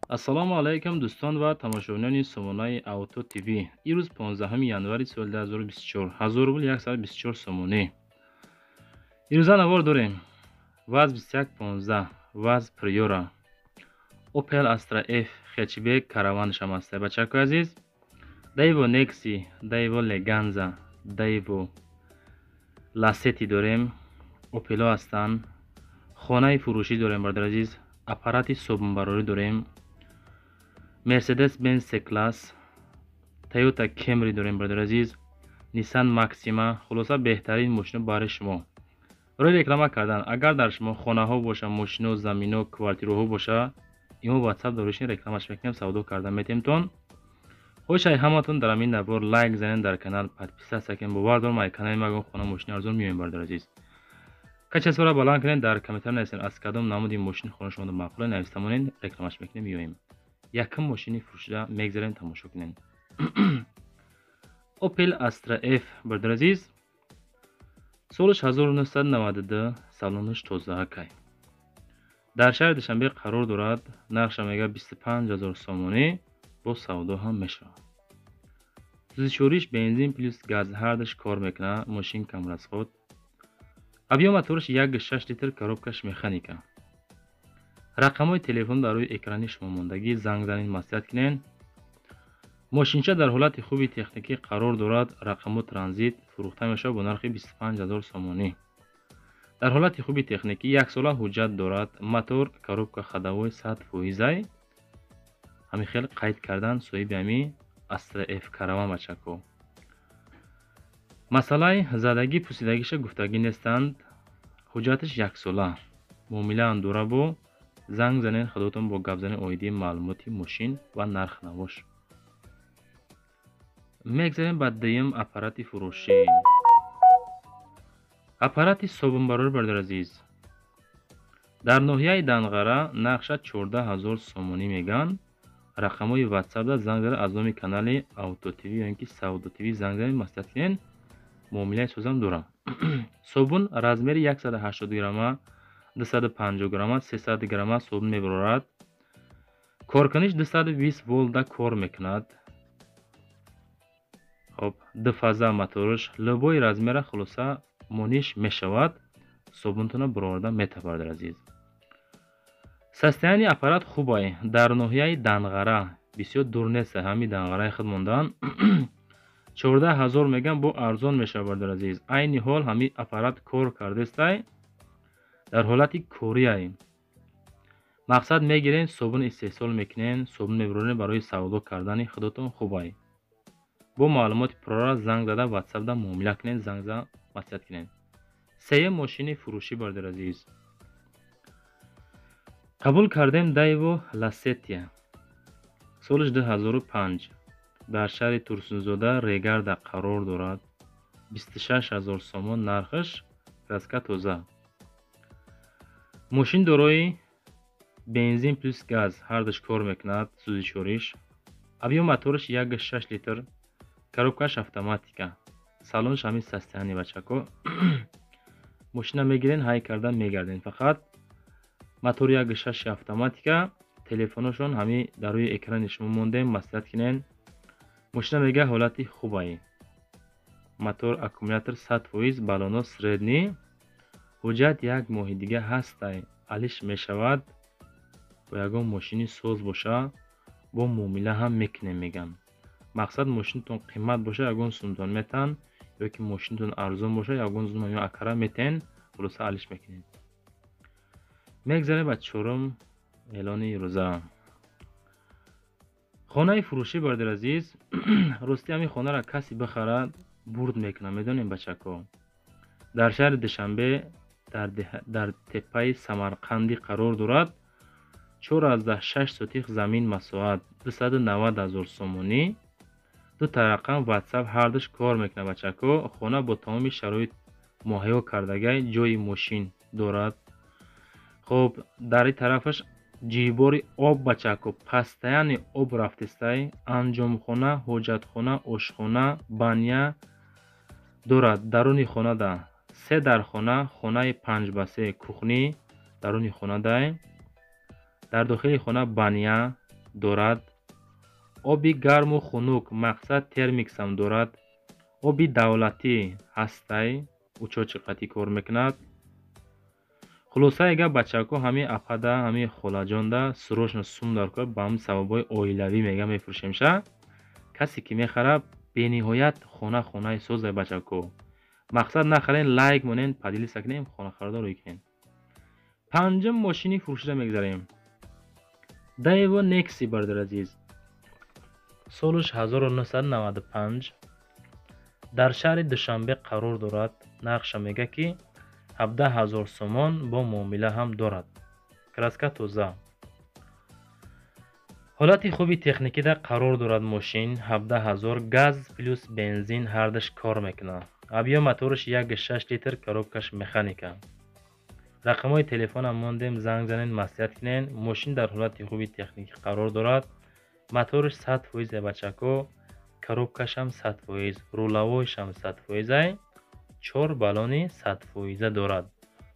Ассалому алайкум, дӯстон ва тамошобинони сомонаи Авто ТВ. Имрӯз 15 январи соли 2024, 1000 рубл 124 сомонӣ. Ирӯза навор дорем: ВАЗ 2115, ВАЗ Приора, Opel Astra F хэтчбек, караваншам аст, бачакои азиз, Daewoo Nexi, Daewoo Leganza, Daewoo Lacetti дорем, Opel ҳастанд, хонаи фурӯшӣ дорем, бародари азиз, аппарати собунбарорӣ дорем, Mercedes Benz C Class, Toyota Camry дорем, бародари азиз, Nissan Maxima. Хулоса, беҳтарин мошино барои шумо. Барои реклама кардан, агар дар шумо хонаҳо боша, мошино, замино, квартираҳо боша, имо WhatsApp доришин, рекламаш мекунем, савдо карда метемтон. Хоҳишай ҳаматон дар ҳамин навор лайк занен, дар канал подписаться кунед. Бовар дорам, ай канали магон хона, мошини арзон меоем, бародари азиз. Качествора баланд кунед, дар комментар нависен, аз кадом намуди мошини хона шумо маъқула, нависта монед, рекламаш мекунем, меоем. Якум мошини фурӯшида мегзарем, тамошо кунед. Opel Astra F, бародари азиз, солаш 1992, салонаш тозаакай, дар шаҳри Душанбе қарор дорад. Нархша мега 25 000 сомонӣ, бо савдо ҳам мешавад. Сӯзишвориш бензин плюс газ, ҳардаш кор мекунад, мошин камрасход. Объём мотораш 1,6 литр, коробкаш механика. Рақамҳои телефон дар рӯи экрани шумо мондагӣ, занг занед, маслиҳат кунед. Мошинча дар ҳолати хуби техникӣ қарор дорад, рақамҳо транзит, фурӯхта мешавад бо нархи 25 000 сомонӣ. Дар ҳолати хуби техникӣ, яксола ҳуҷҷат дорад, мотор, коробка ходовой 100%-ай. Ҳамин хел қайд кардан соҳиби ҳами Astra F караван, бачако. Масъалаи задагӣ, пусидагиша гуфтагӣ нестанд. Ҳуҷҷаташ яксола, муомилаам дора. Бо занг занед, худотон бо гап занед оиди маълумоти мошин ва нархнавош. Мегзарем ба дуюм аппарати фурӯшӣ, аппарати собунбарорӣ, бародари азиз, дар ноҳияи Данғара. Нархша 14 000 сомонӣ мегӯянд. Рақамҳои ватсапда занг зада, аз номи канали Авто ТВ ё ин ки Савдо ТВ занг занед, маслиҳат кунед, муомилаи созам дорам. Собун размери 180 грамма, 250 грамма, 300 грамма собун мебарорад. Коркуниш 220 волта кор мекунад. Хоб, дуфаза мотораш, любой размера, хулоса, мониш мешавад, собунтона бароварда метавад, бародари азиз. Состояние аппарат хубай. Дар ноҳияи Данғара, бисёр дур нест, ҳами Данғараи худ мондан. 14 000 мегӯям, бо арзон мешавад, бародари азиз. Айни ҳол ҳами аппарат кор кардестай, дар ҳолати кориай. Мақсад, мегирен, собун истеҳсол мекунен, собун мебарорен, барои савдо кардани худотон хубай. Бо маълумоти пурра занг зада, ватсапда муомила кунед, занг зада, маслиҳат кунед. Сеюм мошини фурӯшӣ, бародари азиз, қабул кардем: Daewoo Lacetti, солаш 2005, дар шаҳри Турсунзода, Регарда қарор дорад. 26 000 сомон нархаш, краска тоза. Мошин дорои бензин плюс газ, ҳардаш кор мекунад. Сӯзишвориш объём мотораш 1,6 литр, коробкаш автоматика, салонаш ҳамин состояние, бачако. Мошина мегирен, ҳай карда мегарден, фақат мотори 1,6, автоматика. Телефоношон ҳами дар рӯи экрани шумо мондем, маслиҳат кунен. Мошина мега ҳолати хубай, мотор, аккумулятор 100%, баллоно средний. Ҳуҷҷат як моҳи дига ҳастай, алиш мешавад. Бо ягон мошини соз боша, бо муомила ҳам мекунем, мегӯянд. Мақсад, мошинатон қимат боша, ягон сумтон метаҳанд, ё ки мошинатон арзон боша, ягон сум ё акара метаҳен, хулоса, алиш мекунед. Мегзарем ба чорум эълони рӯза, хонаи фурӯшӣ, бародари азиз. Рости, ҳамин хонаро касе бихарад, бурд мекунад, медонем, бачако. Дар шаҳри Душанбе, дар теппаи Самарқандӣ қарор дорад. 4,6 сотих замин масоҳат, 290 000 сомонӣ. Дута рақам ватсап, ҳардуш кор мекунад, бачако. Хона бо тамоми шароит муҳайё кардагай, ҷои мошин дорад. Хоб, дар ин тарафаш ҷибори об, бачако, постоянно об рафтестай. Анҷомхона, ҳоҷатхона, ошхона, баня дорад. Даруни хонада се дархона, хонаи 5 ба 3, кухни даруни хонадай. Дар дохили хона баня. Дорад, оби гарму хунук, мақсад, термиксам дорад, оби давлатӣ ҳастай, учётчик қатӣ кор мекунад. Хулосаи гап, бачако, ҳамин апада, ҳамин холаҷонда срочно сум дар кор, ба ҳамин сабабҳои оилавӣ мега, мефурӯшемша. Касе ки мехара, бениҳоят хона хонаи созай, бачако. Мақсад, нахарен, лайк монен, поделиться кунем, хонахаридор рӯй кунем. Панҷум мошини фурӯшида мегзарем. Даево Некси, бародари азиз, солаш 1995, дар шаҳри Душанбе қарор дорад. Нархша мега, ки 17 ҳазор сомон, бо муомила ҳам дорад. Краска тоза, ҳолати хуби техникида қарор дорад мошин. 17 ҳазор, газ плюс бензин ҳардаш кор мекунад. Объём мотораш 1,6 литр, коробкаш механика. Рақамҳои телефонам мондем, занг занед, маслиҳат кунед. Мошин дар ҳолати хуби техникӣ қарор дорад. Мотораш 100%, бачако, коробкашам 100%, руловойшам 100%ай, чор баллони 100%-а дорад.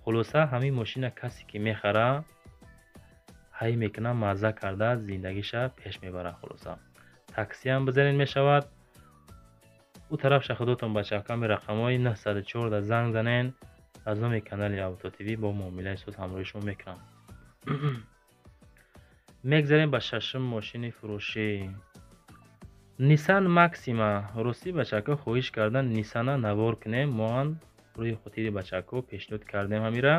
Хулоса, ҳамин мошина касе ки мехара, ҳай мекуна, мазза карда зиндагиша пеш мебарад. Хулоса, таксиам бизанед, мешавад. Ӯ тарафша худотон, бачако, ҳамин рақамҳои 914 занг занен. Аз номи канали Авто ТВ бо муомилаи соз ҳамроҳи шумо мекунам. Мегзарем ба шашум мошини фурӯшӣ. Нисан Максима. Ростӣ, бачако хоҳиш кардан, Нисана навор кунем. Моан рӯи хотири бачако пешниҳод кардем ҳамира.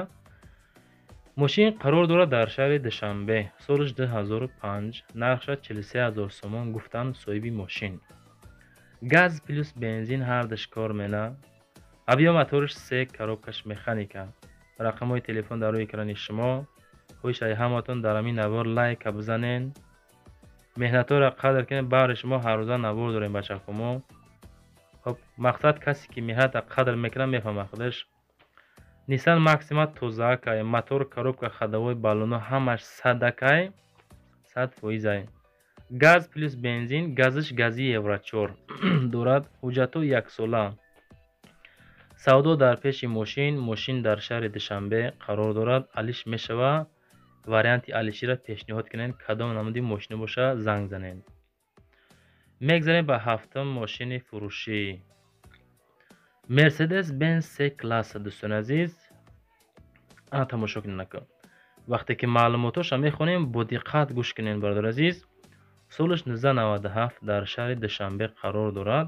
Мошин қарор дорад дар шаҳри Душанбе, солаш 2005, нархша 43 ҳазор сомон гуфтанд соҳиби мошин. Газ плюс бензин ҳардаш кор мена. Объём мотораш се, коробкаш механика. Рақамҳои телефон дар рӯи экрани шумо. Хоҳиш ай ҳаматон, дар ҳамин навор лайка бизанен, меҳнатҳоро қадр кунед. Баҳри шумо ҳаррӯза навор дорем, бачако, мо. Хоб, мақсад, касе ки меҳната қадр мекунад, мефаҳмад худаш. Нисан Максима тозаакай, мотор, коробка, ходовой, баллоно ҳамаш садакай, 100%-ай. Газ плюс бензин, газиш гази Евро 4 дорад. Ҳуҷҷатҳо яксола. Савдо дар пеши мошин. Мошин дар шаҳри Душанбе қарор дорад. Алиш мешава, варианти алиширо пешниҳод кунед. Кадом намуди мошино боша, занг занед. Мегзарем ба ҳафтум мошини фурӯшӣ. Мерседес Бенз С класса. Дӯстони азиз, ана тамошо кунед. Ака, вақте ки маълумотоша мехонем, бо диққат гӯш кунед, бародари азиз. Солаш 1997, дар шаҳри Душанбе қарор дорад.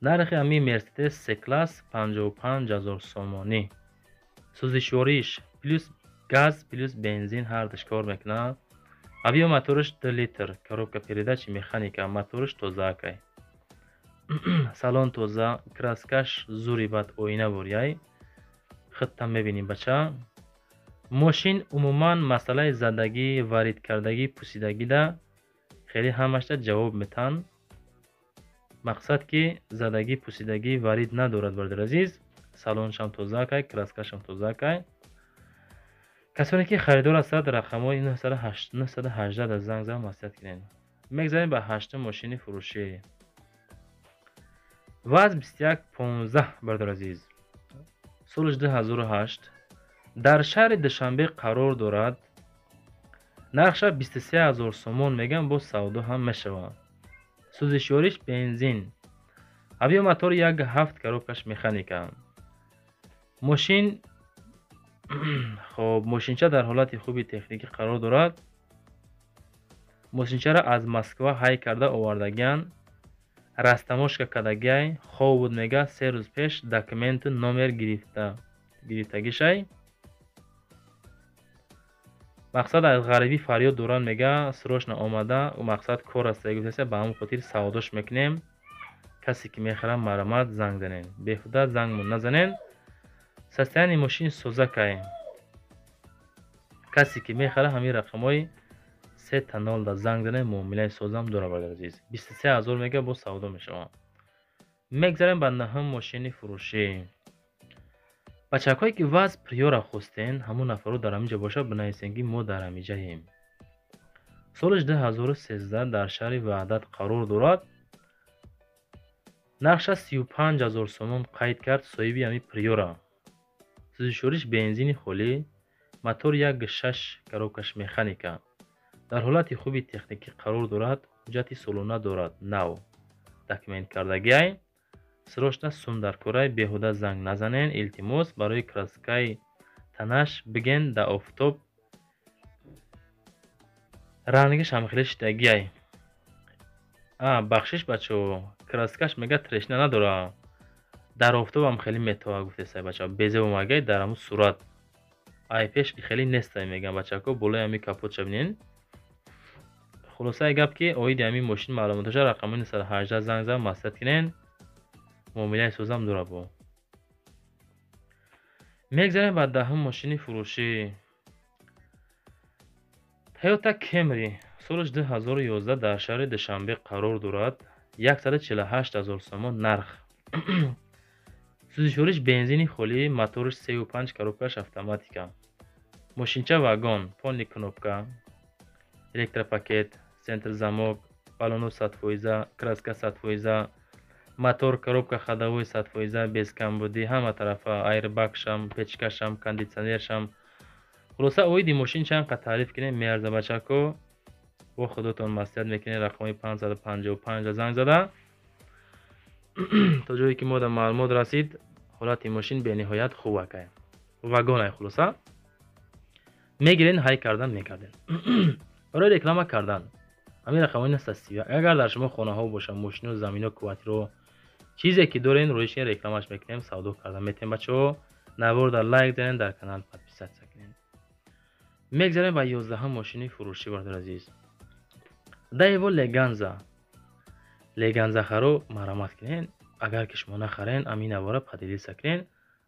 Нархи ҳамин Мерседес С класс 55 ҳазор сомонӣ. Сӯзишвориш плюс газ плюс бензин ҳардаш кор мекунад. Объём мотораш 2 литр, коробка передачи механика, мотораш тозаакай, салон тоза, краскаш зури бад, оина буряй, худтам мебинӣ, бача. Мошин умуман масъалаи задагӣ, варидкардагӣ, пусидагида хеле ҳамашда ҷавоб метаҳанд. Мақсад, ки задагӣ, пусидагӣ, варид надорад, бародари азиз. Салоншам тозаакай, краскашам тозаакай. Касоне ки харидор ҳастад, рақамҳои 918 занг зан, маслиҳат кунед. Мегзарем ба ҳаштум мошини фурӯшӣ. ВАЗ 2115, бародари азиз, соли 2008, дар шаҳри Душанбе қарор дорад. Нархша 23 ҳазор сомон мегӯям, боз савдо ҳам мешавад. Сӯзишвориш бензин, объём мотор 1,7, коробкаш механика. Мошин, хоб, мошинча дар ҳолати хуби техникӣ қарор дорад. Мошинчаро аз Москва ҳай карда овардагианд, растаможка кардагиай. Хоб буд, мега, 3 рӯз пеш документу номер гирифтагишай. Мақсад, аз ғарибӣ фарёд доранд, мега, срочно омада, мақсад, кор аст, гуфтаста. Ба ҳамон хотир савдош мекунем. Касе ки мехарад, марҳамат, занг занед, беҳуда зангмон назанед. Состояние мошини созакай. Касе ки мехарад, ҳамин рақамҳои сета нолда занг занед, муомилаи созам дорад, бародари азиз. 23 ҳазор мега, боз савдо мешавад. Мегзарем ба наҳум мошини фурӯшӣ. Бачакҳое ки ВАЗ Приора хостен, ҳамон нафарро дар ҳамин ҷо бошад, бинависем, ки мо дар ҳамиҷаем. Соли 2013, дар шаҳри Ваҳдат қарор дорад. Нархша 35 ҳазор сомон қайд кард соҳиби ҳамин Приора. Сӯзишвориш бензини холӣ, мотор 1,6, коробкаш механика. Дар ҳолати хуби техникӣ қарор дорад, ҳуҷҷати солона дорад, нав документ кардагиай. Срочно сум дар корай, беҳуда занг назанен, илтимос. Барои краскаи танаш биген, да офтоб рангиш ҳам хеле шидагиай. А, бахшиш, бачаҳо, краскаш мега трещина надора, дар офтобам хеле метова, гуфтесай, бачаҳо. Безеб омагай дар ҳамун сурат, ай пеш хеле нестай, мегам, бачако. Болои ҳами капотша бинен. Хулосаи гап, ки оиди ҳамин мошин маълумотоша рақами 918 занг зад, маслиҳат кунен, муомилаи созам дора. Бо мегзарем ба 10-ум мошини фурӯшӣ. Тойота Кемри, солаш 2011, дар шаҳри Душанбе қарор дорад, 148 000 сомон нарх. Сӯзишвориш бензини холӣ, моториш 3,5, коробкаш автоматика. Мошинча вагон, полный кнопка, электропакет, центр замок, баллону 100%, краска 100%, мотор, коробка ходовой 100%, без камбудӣ, ҳама тарафа, айрбагшам, печкашам, кондитсионершам. Хулоса, оиди мошин чанд қад таъриф кунем, меарза, бачако. Бо худотон маслиҳат мекунед рақами 555 занг зада. То ҷое ки мо дар маълумот расид, ҳолати мошин бениҳоят хуб акай, вагонай. Хулоса, мегирен, ҳай кардан мекарден. Барои реклама кардан ҳамин рақамҳои 930. Агар дар шумо хонаҳо бошад, мошино, замино, квартирао, чизе ки дорен, рӯишин рекламаш мекунем, савдо кардан метавем. Бачаҳо, навор дар лайк занен, дар канал подписаться кунед. Мегзарем ба 11-ум мошини фурӯшӣ, бародари азиз. Даево Леганза. Леганза харо марамат кунен. Агар ки шумо нахарен, ҳамин навора поделиться кунен,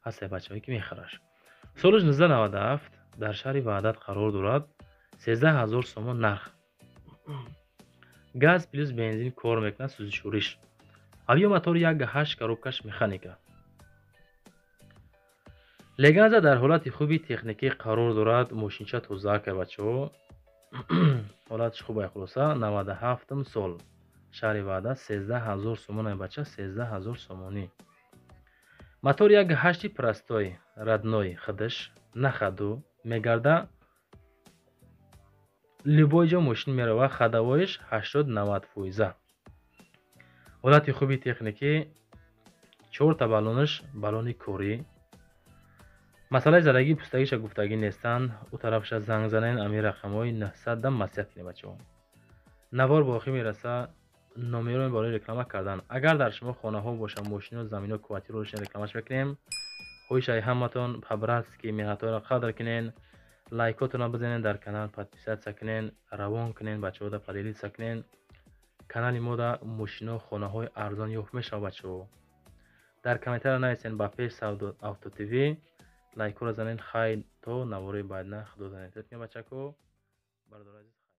ҳастае бачаҳое ки мехараш. Солаш 1997, дар шаҳри Ваҳдат қарор дорад, 13 000 сомон нарх. Газ плюс бензин кор мекунад, сӯзишвориш авио, мотори 1,8, коробкаш механика. Леганза дар ҳолати хуби техникӣ қарор дорад, мошинча тозаакай, бачаҳо, ҳолаташ хубай. Хулоса, 97-ум сол, шаҳри Ваҳдат, 13 000 сомонай, бача, 13 000 сомонӣ. Мотор 1,8-и простой, родной, худаш на ходу мегарда, любой ҷо мошин мерава, ходовоиш 80-90%. Ҳолати хуби техникӣ, чорта баллонаш баллони корӣ. Масъалаи задагии пустагиша гуфтагӣ нестанд, ӯ тарафша занг занен, ами рақамҳои 900 маслиҳат кунед, бачаҳо. Навор ба охир мераса. Номерои барои реклама кардан: агар дар шумо хонаҳо бошад, мошино, замино, квартираро рекламаш мекунем. Хоҳишаи ҳаматон, по-братски меҳнатҳоро қадр кунен, лайкотонро бизанен, дар канал подписаться кунен, равон кунен, бачаҳода поделиться кунен. Канали мода мошино, хонаҳои арзон ёфт мешавад, бачаҳо. Дар комментария нависен: «Ба пеш, Савдо Авто ТВ». Лайкҳоро занен. Хайр, то навораи баъдна, худо занед, бачако, бародари азиз.